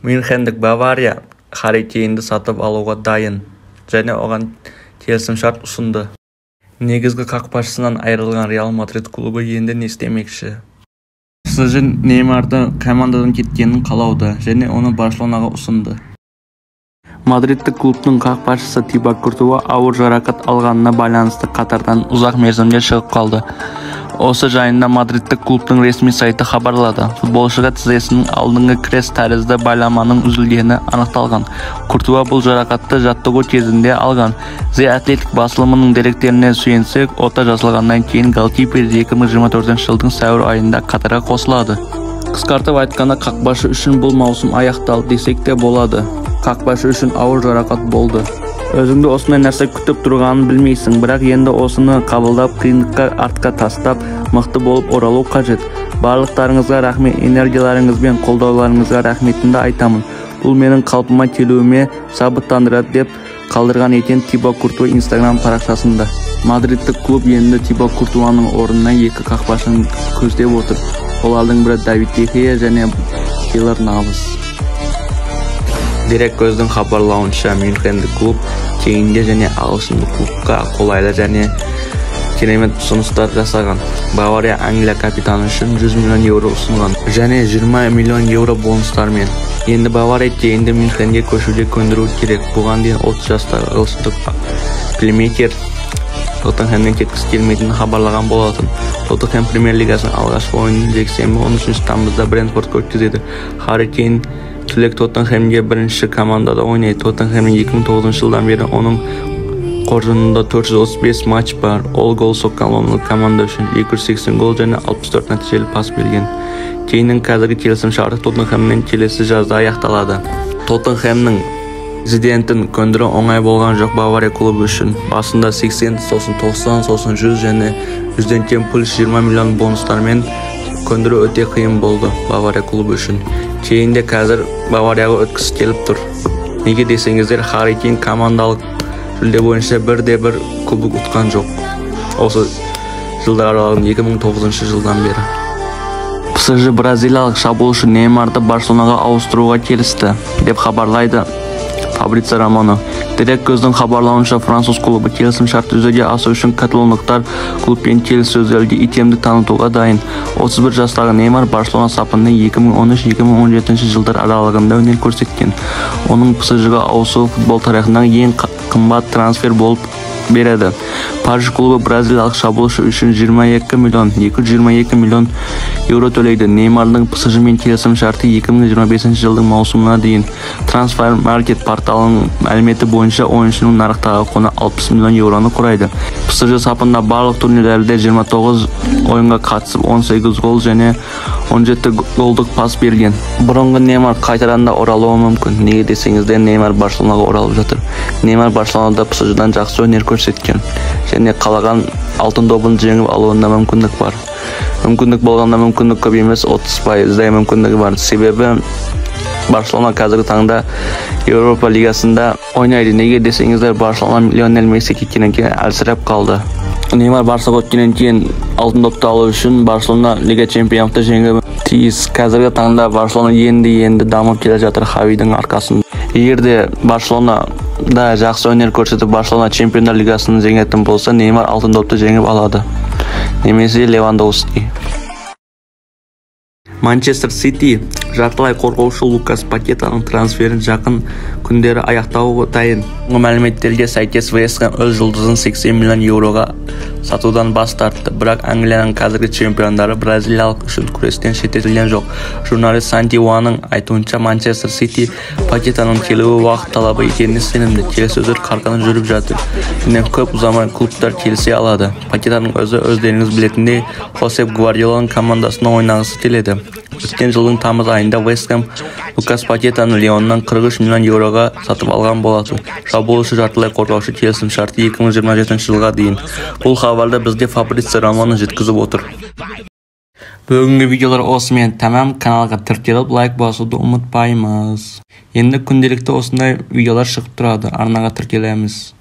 Мюнхендік Бавария Харри Кейнді сатып алуға дайын және оған келісімшарт ұсынды. Негізгі қақпашысынан айырылған Реал Мадрид клубы енді не істемекші? ПСЖ Неймарды командадан кеткенін қалауда және оны Барселонаға ұсынды. Мадридтік клубтың қақпашысы Тибо Куртуа ауыр жарақат алғанына байланысты қатардан ұзақ мерзімге шығып қалды. Осы жайында мадридтік клубтың ресми сайты хабарлады. Футболшыға тізесінің алдыңғы крест тәрізді байламының үзілгені анықталған. Куртуа бұл жарақатты жаттығу кезінде алған. The Athletic басылымының деректеріне сүйенсек, ота жасалғаннан кейін голкипер 2024 жылдың сәуір айында қатарға қосылады. Қысқартып айтқанда, қақпашы үшін бұл маусым аяқталды десек те болады. Қақпашы үшін ауыр жарақат болды. Өзіңді осындай нәрсе күтіп тұрғанын білмейсің, бірақ енді осыны қабылдап, қиындыққа артқа тастап, мықты болып оралу қажет. Барлықтарыңызға рахмет, энергияларыңыз бен қолдауларыңызға рахметімді айтамын. Бұл менің қалпыма келуіме шабыттандырады, деп қалдырған екен Тибо Куртуа Инстаграм парақшасында. Мадридтік клуб енді Тибо Куртуаның орнына екі қақпашыны көздеп отыр. Олардың бірі Давид де Хеа және Кейлор Навас. Дерек көздің хабарлауынша, Мюнхендік клуб Кейнге және ағылшындық клубқа қолайлы және керемет ұсыныстар жасаған. Бавария Англия капитаны үшін 100 миллион еуро ұсынған және 20 миллион еуро бонустармен. Енді Бавария Кейнді Мюнхенге көшуге көндіру керек. Бұған дейін 30 жастағы ағылшындық плеймейкер Тоттенхэмнен кеткісі келмейтінін хабарлаған болатын. Тоттенхэм премьер-лигасының алғашқы ойынын жексенбі 13 тамызда Брентфордқа өткізеді. Харри Кейн түлек Тоттенхэмге бірінші командада ойнайды. Тоттенхэмнің 2009 жылдан бері оның қоржынында 435 матч бар. Ол гол соққан лондондық команда үшін 280 гол және 64 нәтижелі пас берген. Кейннің қазіргі келісім шарты Тоттенхэмнен келесі жазда аяқталады. Тоттенхэмнің президентін көндіру оңай болған жоқ Бавария клубы үшін. Басында 80, сосын 90, сосын 100 және 100-ден кем плюс 20 миллион бонустармен көндіру өте қиын болды Бавария клубы үшін. Кейн де қазір Баварияға өткісі келіп тұр. Неге десеңіздер, Харри Кейн командалық жүлде бойынша бірде-бір кубок ұтқан жоқ. Осы жылдар аралығында 2009 жылдан бері. ПСЖ бразилиялық шабуылшы Неймарды Барселонаға ауыстыруға келісті, деп хабарлайды Фабрицио Романо. Дерек көздің хабарлауынша, француз клубы келісім шартты жүзеге асыру үшін каталондықтар клубпен келіссөздерге икемдік танытуға дайын. 31 жастағы Неймар Барселона сапында 2013-2017 жылдар аралығында өнер көрсеткен. Оның ПСЖ-ға ауысуы футбол тарихындағы ең қымбат трансфер болып береді. Париж клубы бразилиялық шабуылшы үшін 22 миллион 222 миллион еуро төлейді. Неймардың ПСЖ-мен келісім шарты 2025 жылдың маусымына дейін. Трансфермаркет порталының мәліметі бойынша ойыншының нарықтағы құны 60 миллион еуроны құрайды. ПСЖ сапында барлық турнирлерде 29 ойынға қатысып, 18 гол және 17 голдық пас берген. Бұрынғы Неймар қайтадан да оралуы мүмкін. Неге десеңіздер, Неймар Барселонаға оралып жатыр. Неймар Барселонада ПСЖ-дан жақсы өнер көрсеткен және қалаған алтын добын жеңіп алуына мүмкіндік бар. Мүмкіндік болғанда мүмкіндік көп емес, 30%-дай мүмкіндігі бар. Себебі Барселона қазіргі таңда Еуропа лигасында ойнайды. Неге десеңіздер, Барселона Лионель Месси кеткеннен кейін әлсіреп қалды. Неймар Барсаға өткеннен кейін алтын допты алу үшін Барселона Лига Чемпионатты жеңуі тиіс. Қазіргі таңда Барселона енді-енді дамып келе жатыр Хавидің арқасында. Егер де Барселона да жақсы өнер көрсетіп, Барселона Чемпиондар лигасын жеңетін болса, Неймар алтын допты жеңіп алады. Немесе Левандовски. Манчестер Сити жартылай қорғаушы Лукас Пакетаның трансферін жақын күндері аяқтауға дайын. Соңғы мәліметтерге сәйкес, Вест Хэм өз жұлдызын 80 миллион еуроға сатудан бас тартты. Бірақ Англияның қазіргі чемпиондары бразилиялық үшін күрестен шеттетілген жоқ. Журналист Санти Уаның айтуынша, Манчестер Сити Пакетаның келуі уақыт талабы екеніне сенімді. Келіссөздер қарқынды жүріп жатыр. Және көп ұзамай клубтар келісе алады. Пакетаның өзі, өздеріңіз білетіндей, Хосеп Гвардиоланың командасында ойнағысы келеді. Өткен жылдың тамыз айында Вест Хэм Лукас Пакетаны Лионнан 43 миллион еуроға сатып алған болатын. Шабуылшы жартылай қорғаушы келісім шарты 2027 жылға дейін. Бұл хабарды бізге Фабрицио Романо жеткізіп отыр. Бүгінгі видеолар осымен тәмам. Каналға тіркеліп, лайк басуды ұмытпаймыз. Енді күнделікті осындай видеолар шығып тұрады. Арнаға тіркелеміз.